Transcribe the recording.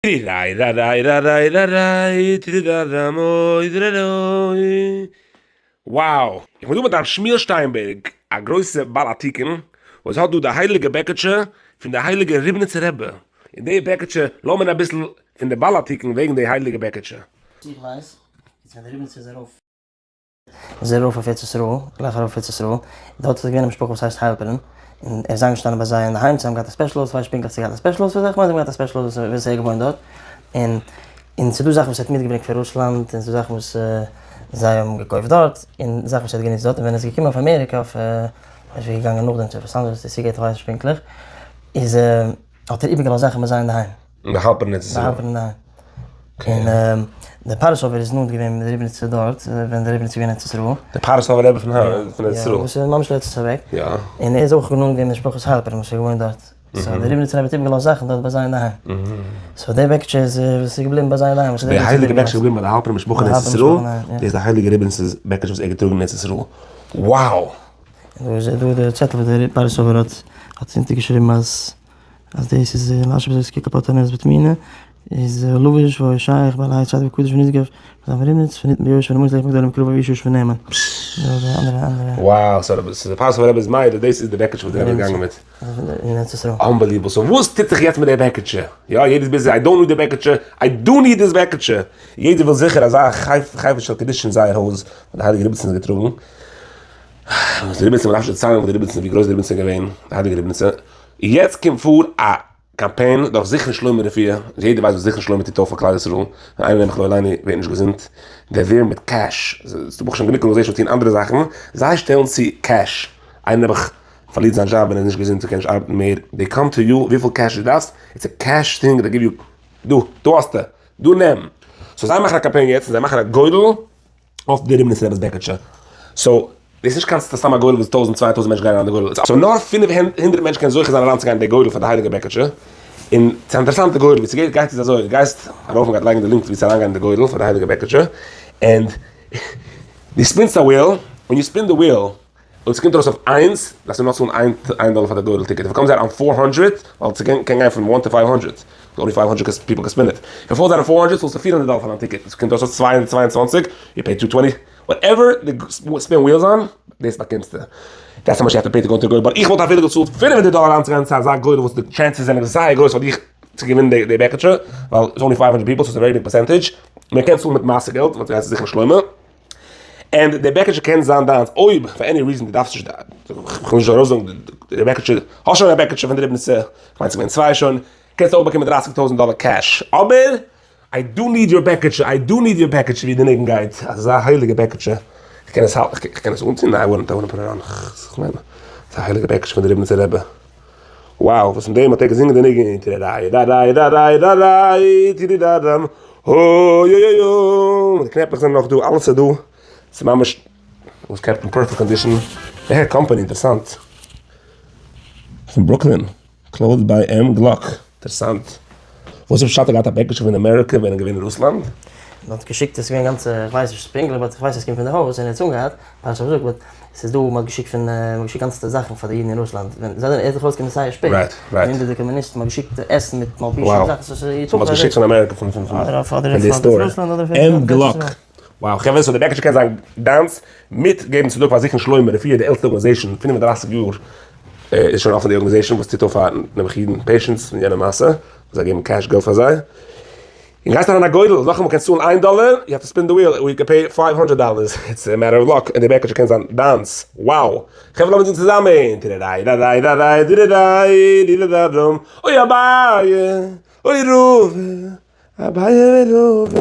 ריי ריי ריי ריי ריי ריי טרידאדאם אוי דרעדאוי. Wow! איך בין דא מיט הרב שמואל שטיינבערג, א גרויסע בעל עתיקין, וואס האט דא די הייליגע בעקעטשע פון די הייליגע ריבניצער רבי, און די בעקעטשע, לאמיר אביסל פון די בעל עתיקין וועגן די הייליגע בעקעטשע. איך ווייס, איז ווען די ריבניצער איז ארויף. איז ער ארויף אויף ארץ ישראל, גלייך ארויף ארץ ישראל, דארט איז געווען א משפחה וואס הייסט היילפערין, און ער איז איינגעשטאנען ביי זיי אינדערהיים, זיי האבן געהאט א special הויז, כ'ווייס נישט פונקטליך צו געהאט א special הויז פאר זיך, כ'מיין זיי האבן געהאט א special הויז וואס ער האט געוואוינט דארט, און און ס'איז דא זאכן וואס ער האט מיטגעברענגט פון רוסלאנד, און ס'איז דא זאכן וואס זיי האבן געקויפט דארט, און זאכן וואס ער האט גענוצט דארט, און ווען ער איז געקומען אויף אמעריקע אויף, כ'ווייס נישט ווי ער איז געגאנגען נאכדעם צו עפעס אנדערש, צו סיגעיט כ'ווייס נישט פונקטליך, איז האט ער איבערגעלאזט זאכן ביי זיי אינדערהיים. אין די האלפערן ארץ ישראל. די האלפערן אינדערהיים. און דער פאריסאווער איז נאנט געווען מיט די ריבניצער דארט, ווען דער ריבניצער איז געווען אין ארץ ישראל. דער פאריסאווער רבי פון ארץ ישראל. יא, וואס איז ממש לעצטנס אוועק. יא. און ער איז אויך נאנט געווען מיט משפחת האלפערן וואס איז געוואוינט דארט. so דער ריבניצער רבי האט איבערגעלאזט זאכן דארט ביי זיי אינדערהיים. so דער בעקעטשע איז וואס איז געבליבן ביי זיי אינדערהיים. די הייליגע בעקעטשע איז געבליבן ביי די האלפערן משפחה אין ארץ ישראל. דאס איז די הייליגע ריבניצער בעקעטשע וואס ער האט געטראגן אין ארץ ישראל. Wow! דא איז דא די צעטל וואס דער פאריסאווער האט האט אונטערגעשריבן אז אז דאס איז לאשב זאת קוקה פאטענעס בתמינה איז לבוש וואו שייך בעל היי צדיק וקדוש ונשגב זיין ריבניץ פון ניתן ביושר ונמוס לחם גדולים מקרוב אבישו ונאמן. Wow, so די פאריסאווער רבי איז מעיד אז דאס איז די בעקעטשע וואס דער רבי איז געגאנגען מיט. אין ארץ ישראל. Unbelievable, so וואס טוט זיך יעצט מיט די בעקעטשע? יא, יעדער איז busy, I don't need די בעקעטשע, I do need this בעקעטשע. יעדער וויל זיכער אזא חפץ של קדושה אין זייער הויז, וואס די הייליגע רביצין האט געטראגן. וואס די רביצין, מ'דארף נישט דערציילן וואס די רביצין, ווי גרויס די רביצין איז געווען, די הייליגע רביצין. יעצט קומט פאר א קאמפיין דורך זכרון שלמה רפואה, יעדער ווייסט וואס זכרון שלמה טוט אויף פאר כלל ישראל, ווען איינער נעבעך לא עלינו ווערט נישט געזונט, דער ווער מיט cash, ס'איז דא ברוך השם גענוג organizations וואס טוען אנדערע זאכן, זיי שטעלן צו cash, איינער נעבעך פארלירט זיין דזשאב ווען ער איז נישט געזונט און קען נישט ארבעטן מער, they come to you וויפיל cash דו דארפסט, it's a cash thing, they give you, דא, דא האסטו, דא נעם. so זיי מאכן א קאמפיין יעצט און זיי מאכן א גורל אויף די ריבניצער רבי'ס בעקעטשע. so, דאס איז נישט קיין סתם א גורל וואס טויזנט צוויי טויזנט מענטשן גייען אריין אין די גורל. so נאר 500 מענטשן קענען זוכה זיין אריינצוגיין אין די גורל פאר די הייליגע בעקעטשע. און ס'איז א אינטערעסאנטע גורל ווי ס'גייט גייט איז אזוי, דו גייסט ארויף מ'גייט לייגן די link ווי צו אריינגיין אין די גורל פאר די הייליגע בעקעטשע. and דו spin סט א wheel, ווען you spin די wheel, אויב ס'קומט ארויס אויף איינס, דארפסטו נאר צאלן איין דאלער פאר די גורל ticket. if it comes out on 400, ווייל ס'קען גיין פון one to 500, only 500 cause people can spin it. if falls out on 400 צאלסטו 400 דאלער פאר דיין ticket. ס'קומט ארויס אויף 222, you pay 220, whatever די spin wheel's on, דאס באקומסטו. that's how much you have to pay to go into גורל. but איך וואלט אפילו געצאלט 500 דאלער אריינצוגיין צו אזא גורל וואס די chances זענען זייער גרויס פאר דיך צו געווינען די בעקעטשע, ווייל it's only 500 people so it's a very big percentage. מען קען צאלן מיט מעשר געלט, ווייל ס'גייט צו זכרון שלמה. און די בעקעטשע קען זיין דיינס אויב for any reason דו דארפסט נישט, כ'וויל נישט ארויסזאגן די בעקעטשע, האסט שוין א בעקעטשע פון די ריבניצע, כ'מיין ס'געווען צוויי שוין, קענסט אויך באקומען דרייסיג טויזנט דאלער cash, אבער I do need your בעקעטשע, I do need your בעקעטשע ווי די ניגון גייט, אזא הייליגע בעקעטשע, כ'קען עס האלטן, כ'קען עס אנטון? ניין, I wouldn't, I wouldn't put it on, כ'מיין, ס'איז א הייליגע בעקעטשע פון די ריבניצער רבי, wow, וואס אין דעם האט ער געזינגען די ניגון, טי-רי-ריי-ריי-ריי-ריי-ריי, טי-רי-ריי-ריי, אוי אוי אוי אוי, די קנעפלעך זענען נאך דא, אלעס איז דא, ס'איז ממש was kept in perfect condition, ווער קאמפאני? אינטערעסאנט. פון ברוקלין, clothes by M. Gluck, אינטערעסאנט. וואס איז פשט ער געהאט א בעקעטשע פון אמעריקע ווען ער געווען אין רוסלאנד? מען האט געשיקט עס איז געווען גאנצע איך ווייס נישט פונקטליך but איך ווייס עס קומט פון די הויז און ער האט עס אנגעהאט פאר איך זאג but עס איז דא מען האט געשיקט פון מען האט געשיקט גאנצע זאכן פאר די אידן אין רוסלאנד ווען זיי זענען ער איז דאך ארויסגעקומען זייער שפעט right right אונטער די קאמוניסטן מען האט געשיקט עסן מיט מלבושים wow זאכן ס'איז so מען האט געשיקט פון אמעריקע פון פון פון די store M. Gluck wow חברה so די בעקעטשע קען זיין דיינס מיט געבן צדקה פאר זכרון שלמה רפואה די עלטסטע organization 35 יאר איז שוין אפען די organization וואס טוט אויף פאר נעבעך אידן patients פון יענע מעשה וואס זיי געבן cash געלט פאר זיי. און גייסט אריין א גורל, נאכאמאל קענסט צאלן איין דאלער, you have to spin the wheel, or you can pay 500 dollars, it's a matter of luck, און די בעקעטשע קען זיין דיינס, wow! חברה לאמיר זינגען צוזאמען, טיריריי ראריי ראריי דיריריי דירידאדאם, אוי אביי, אוי רבא, אביי ורבא.